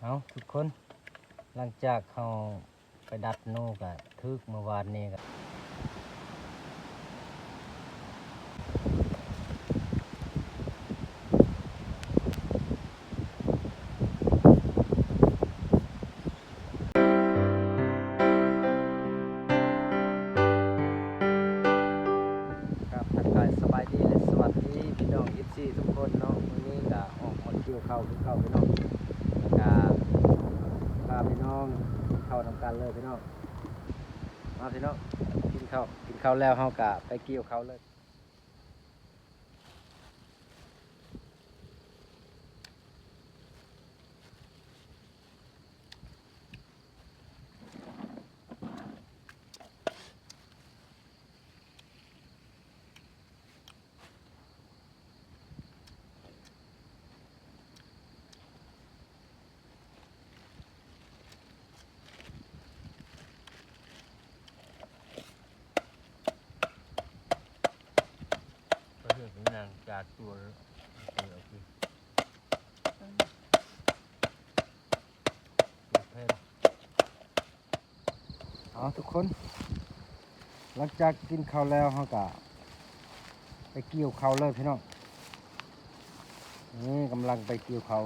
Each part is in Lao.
ເອົາທຸກຄົນ ຫຼັງຈາກເຮົາໄປດັດໜູກະຖືກມື້ວານນີ້ກະ ຄັບ ທັກທາຍສະບາຍດີ ແລະ ສະຫວັດດີພີ່ນ້ອງ ເອັຟຊີ ທຸກຄົນເນາະ. ມື້ນີ້ກະອອກມາກ່ຽວເຂົ້າຄືເກົ່າພີ່ນ້ອງ ແລ້ວກະພາພີ່ນ້ອງກິນເຂົ້ານຳກັນເລີຍພີ່ນ້ອງ. ມາພີ່ນ້ອງ ກິນເຂົ້າ ກິນເຂົ້າແລ້ວເຮົາກະໄປກ່ຽວເຂົ້າເລີຍ. ປະເທດນີ້ນາງຈາດຕົວເອົາຄື ເອົາທຸກຄົນ ຫຼັງຈາກກິນເຂົ້າແລ້ວ ເຮົາກະໄປກ່ຽວເຂົ້າເລີຍພີ່ນ້ອງ. ນີ້ກຳລັງໄປກ່ຽວເຂົ້າ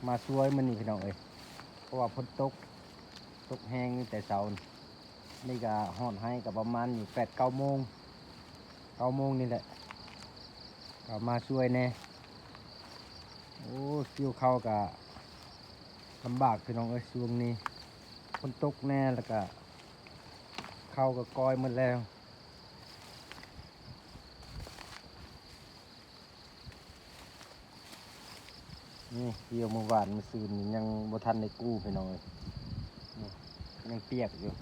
ມາຊ່ວຍມື້ນີ້ພີ່ນ້ອງເອີຍ ເພາະວ່າຝົນຕົກ ຕົກແຮງຕັ້ງແຕ່ເຊົ້າ. ນີ້ກະຮອດໄຮ່ກະປະມານຢູ່ແປດເກົ້າໂມງ ເກົ້າໂມງນີ້ແຫຼະ ກະມາຊ່ວຍແດ່. ໂອ້ ກ່ຽວເຂົ້າກະລຳບາກພີ່ນ້ອງເອີຍ ຊ່ວງນີ້ຝົນຕົກແດ່ ແລ້ວກະເຂົ້າກະກ້ອຍໝົດແລ້ວ. ນີ້ກ່ຽວມື້ວານມື້ຊືນນີ້ຍັງບໍ່ທັນໄດ້ກູ້ພີ່ນ້ອງເອີຍ ນີ້ຍັງປຽກຢູ່.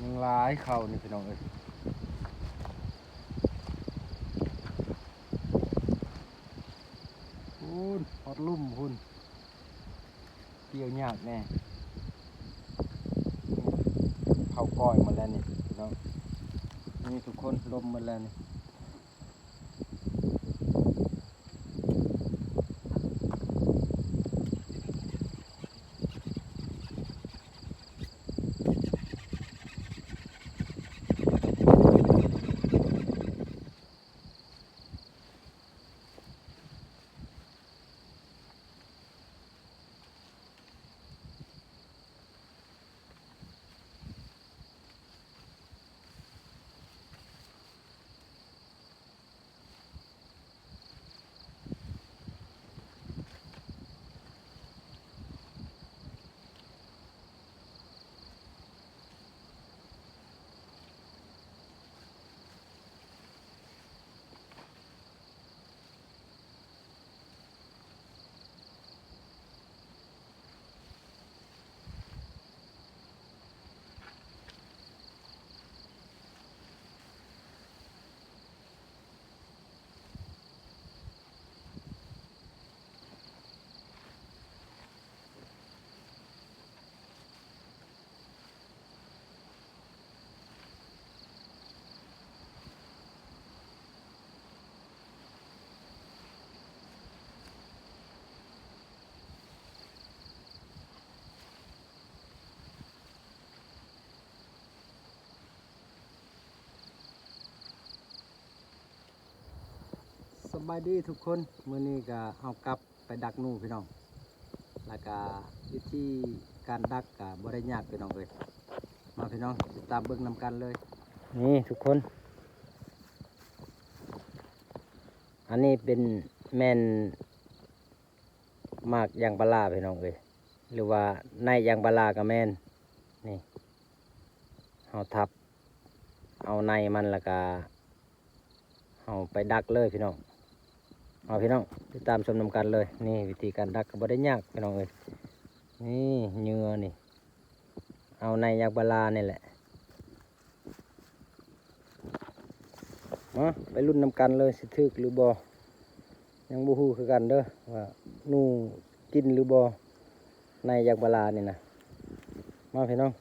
ຍັງຫຼາຍເຂົ້ານີ້ພີ່ນ້ອງເອີຍ ພຸ້ນ ຮອດລຸ່ມພຸ້ນ. ກ່ຽວຍາກແດ່ ເຂົ້າກ້ອຍໝົດແລ້ວນີ້ພີ່ນ້ອງ. ນີ້ທຸກຄົນ ລົ້ມໝົດແລ້ວນີ້. ສະບາຍດີທຸກຄົນ ມື້ນີ້ກະເຮົາກັບໄປດັກໜູພີ່ນ້ອງ ແລ້ວກະວິທີການດັກກະບໍ່ໄດ້ຍາກພີ່ນ້ອງເອີຍ. ມາພີ່ນ້ອງ ຕິດຕາມເບິ່ງນຳກັນເລີຍ. ນີ້ທຸກຄົນ ອັນນີ້ເປັນ ແມ່ນ ໝາກຢາງພາລາພີ່ນ້ອງເອີຍ ຫຼືວ່າໃນຢາງພາລາກະແມ່ນ. ນີ້ ເຮົາທັບເອົາໃນມັນ ແລ້ວກະເຮົາໄປດັກເລີຍພີ່ນ້ອງ. ເອົາພີ່ນ້ອງ ຕິດຕາມຊົມນຳກັນເລີຍ. ນີ້ ວິທີການດັກກະບໍ່ໄດ້ຍາກພີ່ນ້ອງເອີຍ. ນີ້ ເຫຍື່ອນີ້ ເອົາໃນຢາງພາລານີ້ແຫຼະ. ມາ ໄປລຸ້ນນຳກັນເລີຍ ຊິຖືກຫຼືບໍ່ ຍັງບໍ່ຮູ້ຄືກັນເດີ ວ່າໜູກິນຫຼືບໍ່ ໃນຢາງພາລານີ້ນະ. ມາພີ່ນ້ອງ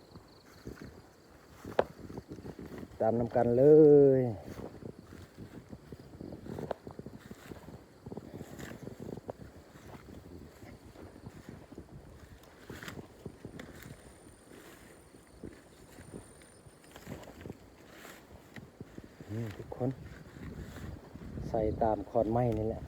ຕາມນຳກັນເລີຍ. ນີ້ທຸກຄົນ ໃສ່ຕາມຂອນໄມ້ນີ້ແຫຼະ.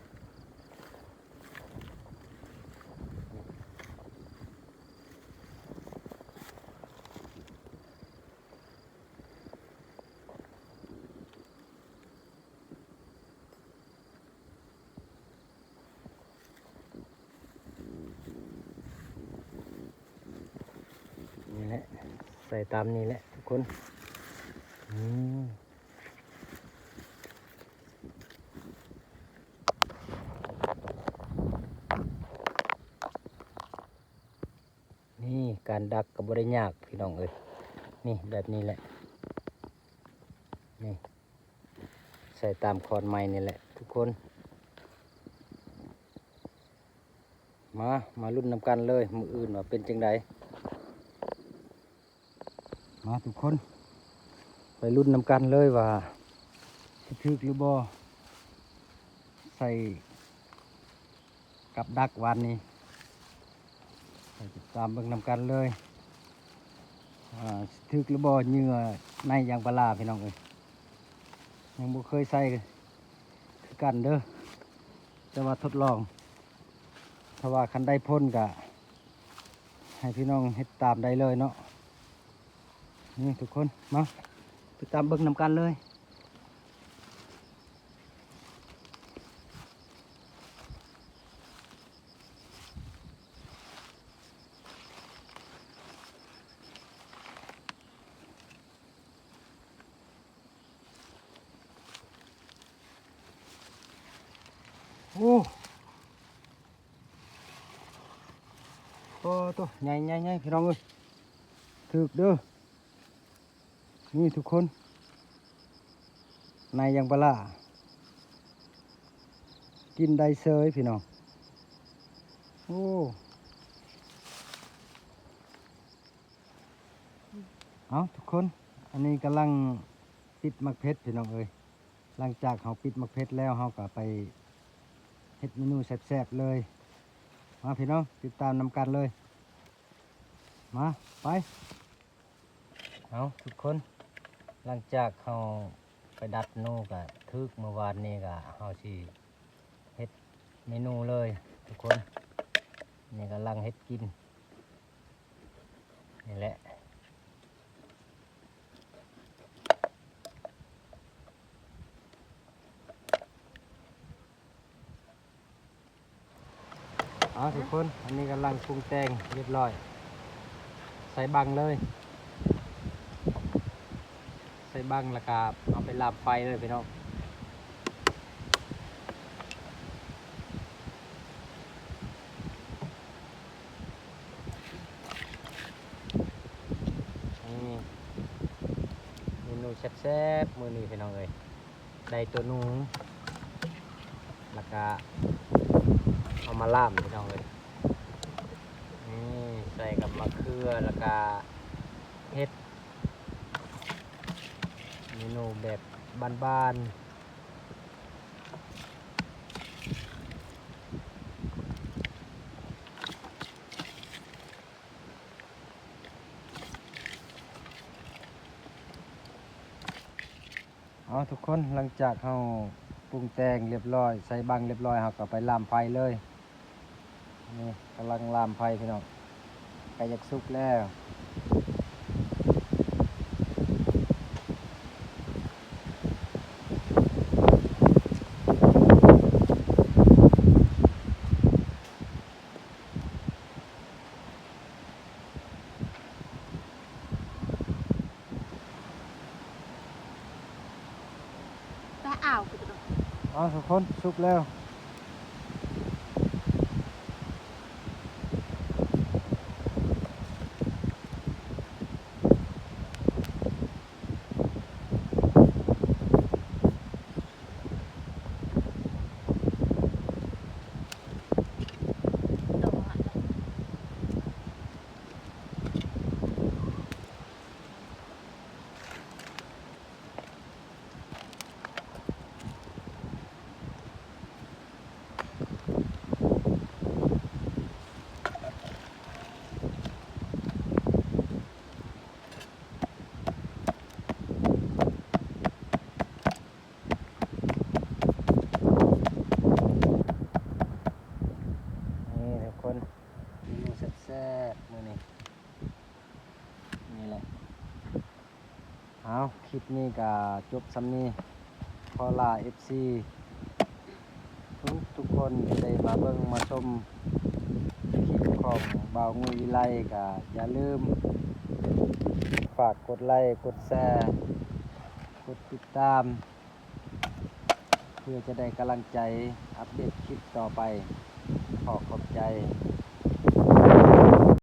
ນີ້ແຫຼະ ໃສ່ຕາມນີ້ແຫຼະທຸກຄົນ. ອືມ ນີ້ການດັກກໍບໍ່ໄດ້ຍາກພີ່ນ້ອງເອີຍ. ນີ້ແບບນີ້ແຫຼະ ນີ້ ໃສ່ຕາມຂອນໄມ້ນີ້ແຫຼະທຸກຄົນ. ມາ ມາລຸ້ນນຳກັນເລີຍ ມື້ອື່ນວ່າເປັນຈັ່ງໃດ. ມາທຸກຄົນ ໄປລຸ້ນນຳກັນເລີຍວ່າຊິຖືກຫຼືບໍ່ ໃສ່ ກັບດັກວານນີ້ ໄປຕິດຕາມເບິ່ງນຳກັນເລີຍ ວ່າຊິຖືກຫຼືບໍ່ ເຫຍື່ອໃນຢາງປາລາພີ່ນ້ອງເອີຍ. ຍັງບໍ່ເຄີຍໃສ່ຄືກັນເດີ ແຕ່ວ່າທົດລອງ ຖ້າວ່າຄັນໄດ້ຜົນກະໃຫ້ພີ່ນ້ອງເຮັດຕາມໄດ້ເລີຍເນາະ. ນີ້ທຸກຄົນ ມາ ຕິດຕາມເບິ່ງນຳກັນເລີຍ. ໂອ້ ໂອ້ໂຕ ໃຫຍ່ໆໆ ພີ່ນ້ອງເອີຍ ຖືກເດີ. ນີ້ທຸກຄົນ ໃນຢາງປາລາ ກິນໄດ້ເສີຍພີ່ນ້ອງ. ໂອ້ ເອົາທຸກຄົນ ອັນນີ້ກຳລັງປິດໝາກເຜັດພີ່ນ້ອງເອີຍ. ຫຼັງຈາກເຮົາປິດໝາກເຜັດແລ້ວ ເຮົາກໍໄປເຮັດເມນູແຊບໆເລີຍ. ມາພີ່ນ້ອງ ຕິດຕາມນຳກັນເລີຍ ມາ ໄປ. ເອົາທຸກຄົນ ຫຼັງຈາກເຮົາໄປດັດໜູກະຖືກມື້ວານນີ້ ກະເຮົາຊິເຮັດເມນູເລີຍທຸກຄົນ. ນີ້ກຳລັງເຮັດກິນນີ້ແຫຼະ. ເອົາທຸກຄົນ ອັນນີ້ກຳລັງປຸງແຕ່ງຮຽບຮ້ອຍ ໃສ່ບັງເລີຍ ໃສ່ບັງແລ້ວກະເອົາໄປລາມໄຟເລີຍພີ່ນ້ອງ. ນີ້ ເມນູແຊບໆມື້ນີ້ພີ່ນ້ອງເອີຍ. ໄດ້ໂຕໜູ ແລ້ວກະເອົາມາລາມພີ່ນ້ອງເອີຍ. ນີ້ໃສ່ກັບມະເຂືອ ແລ້ວກະເຫັດ ເມນູແບບບ້ານໆ. ເອົາທຸກຄົນ ຫຼັງຈາກເຮົາປຸງແຕ່ງຮຽບຮ້ອຍ ໃສ່ບັງຮຽບຮ້ອຍ ເຮົາກໍໄປລາມໄຟເລີຍ. ນີ້ກຳລັງລາມໄຟພີ່ນ້ອງ ໃກ້ຢາກສຸກແລ້ວ. ໄປອ້າວ ເອົາທຸກຄົນ ສຸກແລ້ວ. ໂຕ ມື້ນີ້ ນີ້ແຫຼະ. ເອົາ ຄລິບນີ້ກະຈົບສ່ຳນີ້. ຂໍລາເອັຟຊີທຸກໆຄົນທີ່ໄດ້ມາເບິ່ງມາຊົມຄລິບຂອງບ່າວງຸ້ຍວິໄລ ກະຢ່າລືມຝາກກົດໄລ ກົດແຊ ກົດຕິດຕາມ ເພື່ອຈະໄດ້ກຳລັງໃຈອັບເດດຄລິບຕໍ່ໄປ. ຂໍຂອບໃຈ.